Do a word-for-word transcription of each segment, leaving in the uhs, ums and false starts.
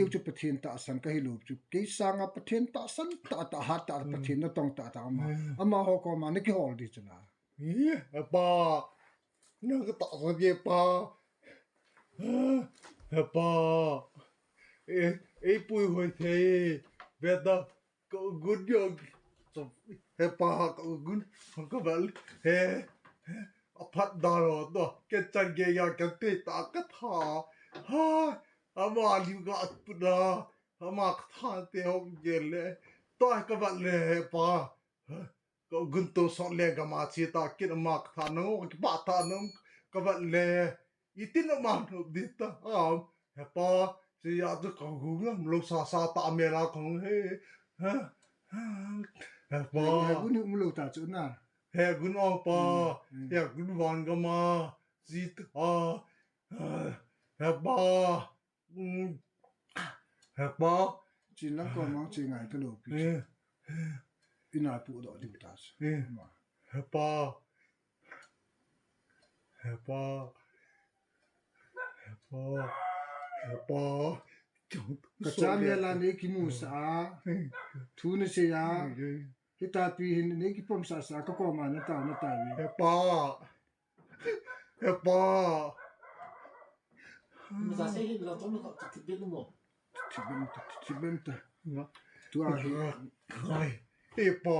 Kei chu Pathen tahsan kahi lou chu. Kei sanga Pathen tahsan tah tah, hat tah, Pathen natong tah tah ama. Amaho koma nakihol ding chu na. He pa, nang katahsan e pa. He pa. E, e pui hoi thei. Beta. Ka gun jong, he pa, ka gun, ka val, he, he, aphat da lo to, kei chan gei a, kei te ta ka tha, ha, ama liu ka at pu na, ama ka tha te hong gel le, to ka val le, he pa, ha, ka gun to so le ka ma chi ta, kei ama ka tha no, ka pa ta no, ka val le, Itin ama nop ding ta ham. He pa, chi a chu ka gun ngam lou sa sa ta me la kong he. Ha? He pa. He gun um lou ta chu na. He gun o pa. Hmm, hmm. He gun van gam a. Chi ta. Ha. He pa. Hmm. He pa. Chi nang ko mang chi ngai ka lou pi. He. Ina pu do ding ta chu. He. Ma. He pa. He pa. He pa. He pa. Ka cham ya la nei kimu sa a. Thu na sei a. Hitapi hin nei kipom sa sa ka koma na ta na ta ni. He pa. He pa. Masa sei hin lo tong lo ka ti bin mo. Thibem ta, thibem ta. Tua hi. He pa.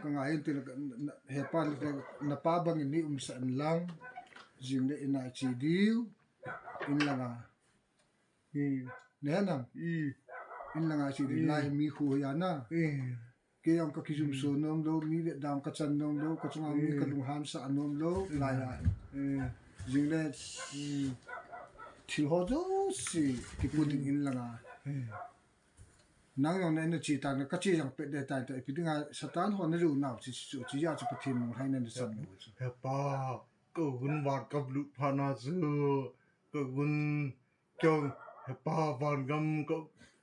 Ka ngai in ti la, he pa, na pa bang in nei um sa in lang. Jing le ina chi diu. In langa. Hmm. Ne na. Hmm. In langa chi diu. Hmm. Lai mi khu ya na. Hmm. Kei jong ka kijum so nom lou, mi vetda ka chan nom lou, ka chunga mi ka lunghan sa nom lou, lai a. Jing le, thil ho jouse, kipu ding in langa. Nang jong na, na chi ta, na ka chi jong pet de ta, ta, ipi dinga, Satan ho na lu nau, chi, chi, chi, chi, ya, chi, Pathen nung hai na, na san lou, chi. He pa, ka gun van ka blut pha na chu, ka gun Kei, he pa, van gam, ka,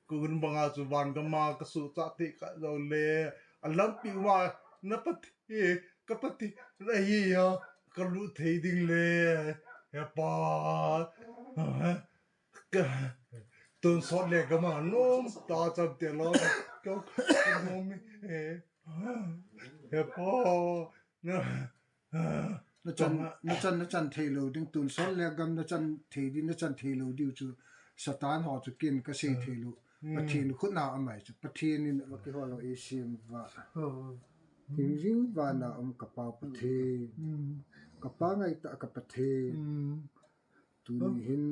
ka gun banga chu van gam a ka suhchah thei kha lou le, a lampi uva, na Pathen, ka Pathen, na hi a, ka lut thei ding le, he pa, ka, tonsot le gam a nom ta cham te lo, ka, ka nom e, he, he pa, na, Na chan, na chan, na chan thei lou ding, tonsot le gam na chan thei ding, na chan thei lou ding chu Satan ho chu ken ka sei thei lou. Hmm. Pathen khut na amai chu. Pathen in va kihol lou e sim va. Hmm. Hingjing vana um ka Pa Pathen. Hmm. Ka pa ngaitah ka Pathen. Hmm. Tuni hin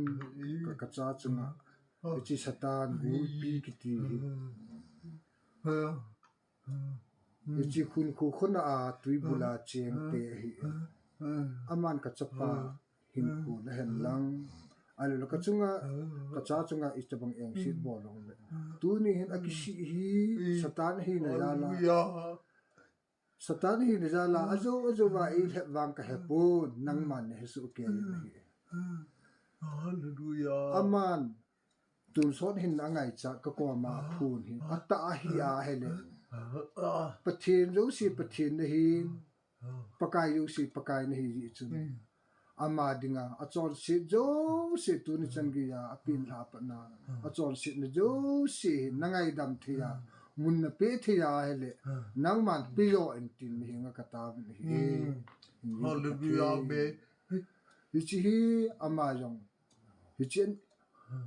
ka, ka cha chunga. Hmm. Hiche Satan gulpi kiti hi. Hmm. Hiche khun khu khun a tui bula cheng te ahi. Aman ka chapa hinkho na hen lang. Ahilou le ka chunga, ka cha chunga itobang engset bol long le. Tuni hin akisih hi Satan ahina jal a. Hallelujah. Satan ahina jal a, ajou, ajou va eilhep vang ka hepon, nangman na hesoh kei in ahi. Hallelujah. Aman, tonsot hin angaichat ka koma aphun hi. Atah ahi ahile. Pathen jouse, Pathen nahin. Pakai jouse, Pakai nahi jeh chun. Ama dinga, achonset jouse tuni chan geiya, apenlhah a pat na. Achonsetna jouse hi, na ngaidam thei a, mun na pe thei a ahile, nangman pe jo in tin mihinga ka taovin ahi. Hallelujah, amen. Hiche hi ama jong. Hiche,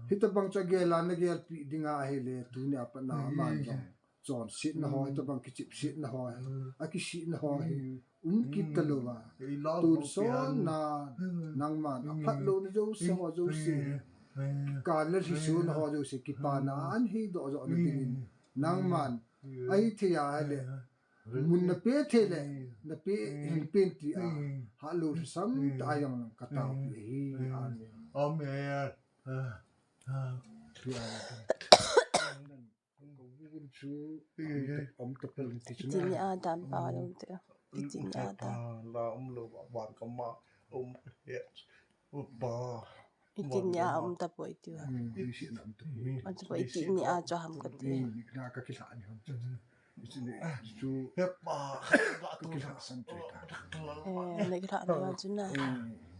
hitobang chu agel a na gelpi dinga ahile, tuni a pat na aman jong. Chonsetna ho, hitobang kichepsetna ho, akisihna ho hi. Um kit talou va. Tonsot na, nangman, aphat louna jouse ho jouse. Kikal le lhiso na ho jouse, kipana ahin doh joh na dingin. Nangman, ahithei a ahile. Mun na pe thei le, na pe hin pen ti a, hah lou lhasam tah a jong nang ka taopi ahi. Amen. Amen. Iti ni a dan pa lou te. Iti ni a dan. La um lou van kama um he. Upa. Iti ni a um tapoi tiu. Iti ni a chu ham kati. Nikna ka kilha ni ham. Iti ni chu. Hepa. Ka kilha san chu ta. Eh, na kilha na chu na.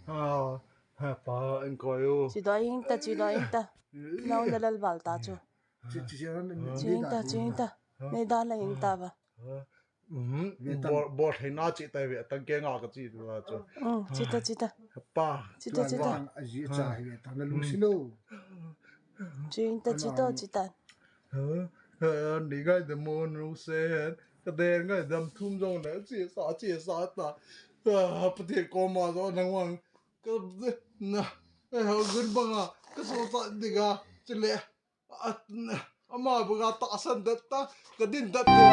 Ah. Ha, pa, in koi u. Chido in ta, chido in ta. Nau na lal bal ta chu. Chi, chi, chi, chi, chi, chi, chi, chi, chi, nei da la in ta ba. Bol, bol thei na chi tai ve, tang ke nga ka chi tu la chu. Chi ta, chi ta. Pa. Chi ta, chi ta. Aji cha hi ve, tang na lung si lo. Chi ta, chi ta, chi ta. Ni ngai de mo nu se, ka de ngai dam thum jong le, chi sa, chi sa ta. Pathen koma jo nang wang. Ka, na, eh, gun banga, ka so ta diga, chule. Ama banga tahsan dat ta, ka din dat te.